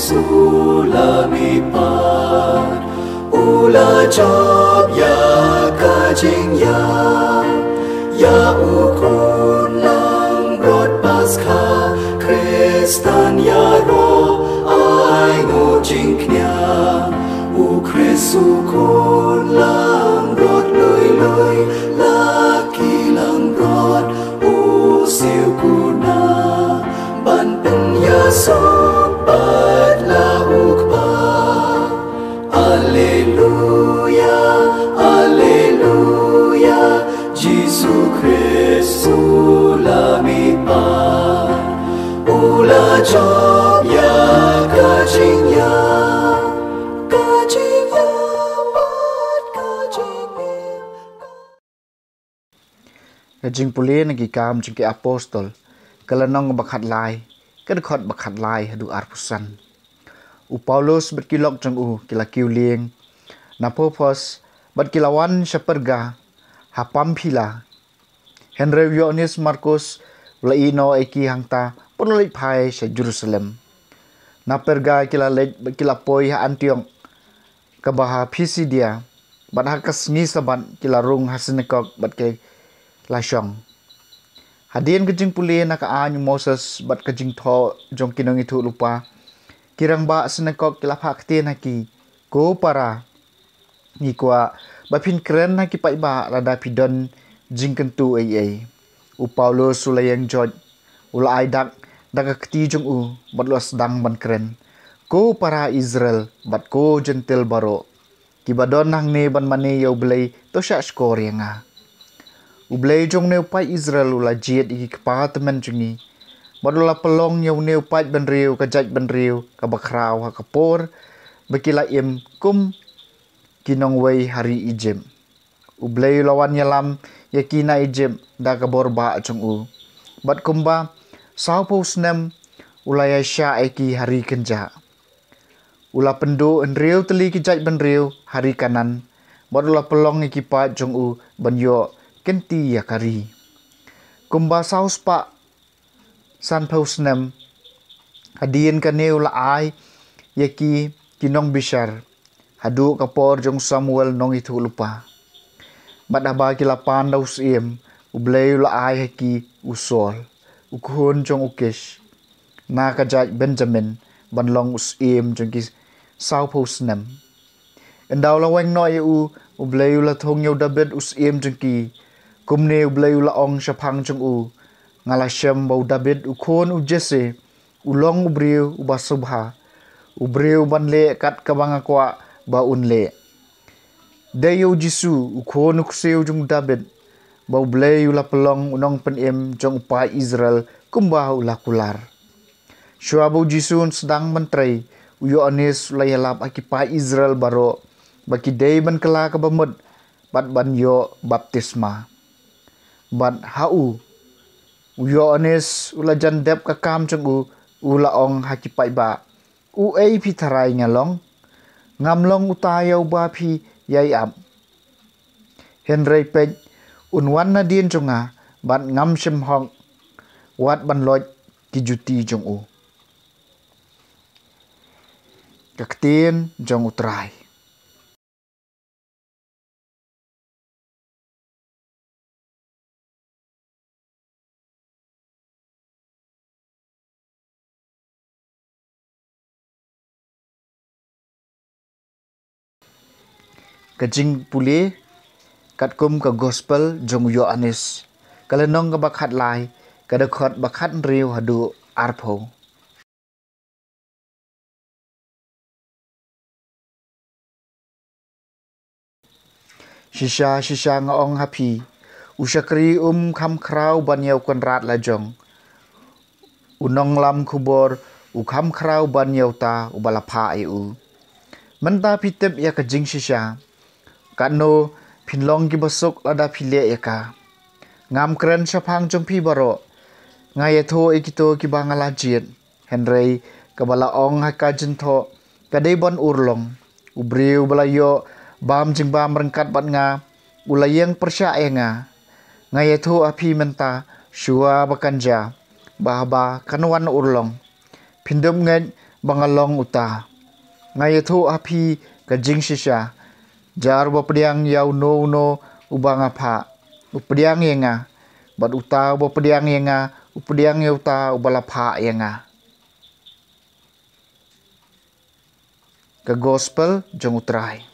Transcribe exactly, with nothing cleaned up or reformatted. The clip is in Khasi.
Sula mi pat u la jop ïa ka jingïap ïa u khun langbrot Paskha. Khristan ïaroh ai nguh jingkñia, u Khrist u khun langbrot lui lui, la ki langbrot u siew kuna ban pynïasoh pat la u Kpa. Alleluia, alleluia, Jisu Khrist u la mi pat u la jop ïa ka jingïap, ka jingïap bad ka jingim. Ka jingpule na Ki Kam jong ki Apostol, ka lynnong ba khatlai, ka dkhot ba khatlai haduh arphew san. U Paulus bad ki lok jong u ki la kiew lieng na Paphos bad ki la wan sha Perga ha Pamphila. Hynrei u Ïoannis Markus u la ïehnoh ïa ki hangta bad u la leit phai sha Jerusalem. Na Perga ki la leit bad ki la poi ha Antiok kaba ha Pisidia, bad ha ka sngi Sabbath ki la rung ha synagog bad ki la shong. Hadien ka jingpule na ka aiñ u Moses bad ka jingthoh jong ki nongïathuhlypa, ki rangbah synagog ki la phah ktien ha ki, Ko para, ngi kwah ba phin kren ha ki paidbah lada phi don jingkyntu ei ei. U Paulus u la ïeng joit, u la ai dak da ka kti jong u bad u la sdang ban kren, Ko para Israel bad ko Jentil baroh kiba don hangne ban mane ïa U Blei, to shah shkor ïa nga. U Blei jong une u paid Israel u la jied ïa ki kpa tymmen jong ngi bad u la pynlong ïa une u paid bynriew ka jaitbynriew kaba khraw ha ka por ba ki la im kum ki nongwei ha ri Ijipt. U Blei u la wan ïalam ïa ki na Ijipt da ka bor bah jong u, bad kumba sawphew snem u la ïaishah ïa ki ha ri kynjah. U la pynduh hynriew tylli ki jaitbynriew ha ri Kanaan bad u la pynlong ïa ki paid jong u ban ïoh kynti ïa ka ri. Kumba saw spah sanphew snem hadien kane u la ai ïa ki ki nongbishar haduh ka por jong Samuel nongïathuhlypa. Bad haba ki la pan da u syiem, U Blei u la ai ha ki u Saul, u khun jong u Kish, na ka jait Benjamin, ban long u syiem jong ki sawphew snem. Ynda u la weng noh ïa u, U Blei u la thung ïa u Dabid u syiem jong ki. Kumne U Blei u la ong shaphang jong u, Nga la shem ba u Dabid u khun u Jesse u long u briew uba sngewbha, u briew ban leh kat kaba nga kwah ba un leh. Dei ïa u Jisu, u khun u ksiew jong u Dabid, ba U Blei u la pynlong u nongpynim jong u paid Israel kumba u la kular. Shuwa ba u Jisu un sdang ban trei, u Ïoannis u la ïalap ha ki paid Israel baroh ba ki dei ban kylla kaba mut bad ban ïoh baptisma. Bad ha u, u Ïoannis u la jan dep ka kam jong u, u la ong ha ki paidbah, Uei phi tharai nga long? Ngam long uta ïa uba phi ïai ap. Hynrei peit, un wan nadien jong nga, bad ngam shym hok wat ban loit ki juti jong u. Ka ktien jong U Trai. Ka jingpule katkum ka Gospel jong u Ïoannis, ka lynnong kaba khatlai, ka dkhot ba khathynriew haduh arphew. Shisha, shisha nga ong ha phi, u shakri um kham khraw ban ïa u kynrad lajong. U nonglam khubor u kham khraw ban ïa uta uba la phah ïa u. Mynta phi tip ïa ka jingshisha. Katno phin long kiba suk lada phi leh ïa ka. Ngam kren shaphang jong phi baroh. Nga ïathuh ïa kito kiba nga la jied. Hynrei kaba la ong ha ka jingthoh ka dei ban urlong. U briew ba la ïoh bam jingbam ryngkat bad nga, u la ïeng pyrshah ïa nga. Nga ïathuh ha phi mynta shuwa ba kan jia, ba haba kan wan urlong, phin dup ngeit ba nga long uta. Nga ïathuh ha phi ka jingshisha, jar uba pdiang ïa uno uno uba nga phah, u pdiang ïa nga, bad uta uba pdiang ïa nga, u pdiang ïa uta uba la phah ïa nga. Ka Gospel jong U Trai.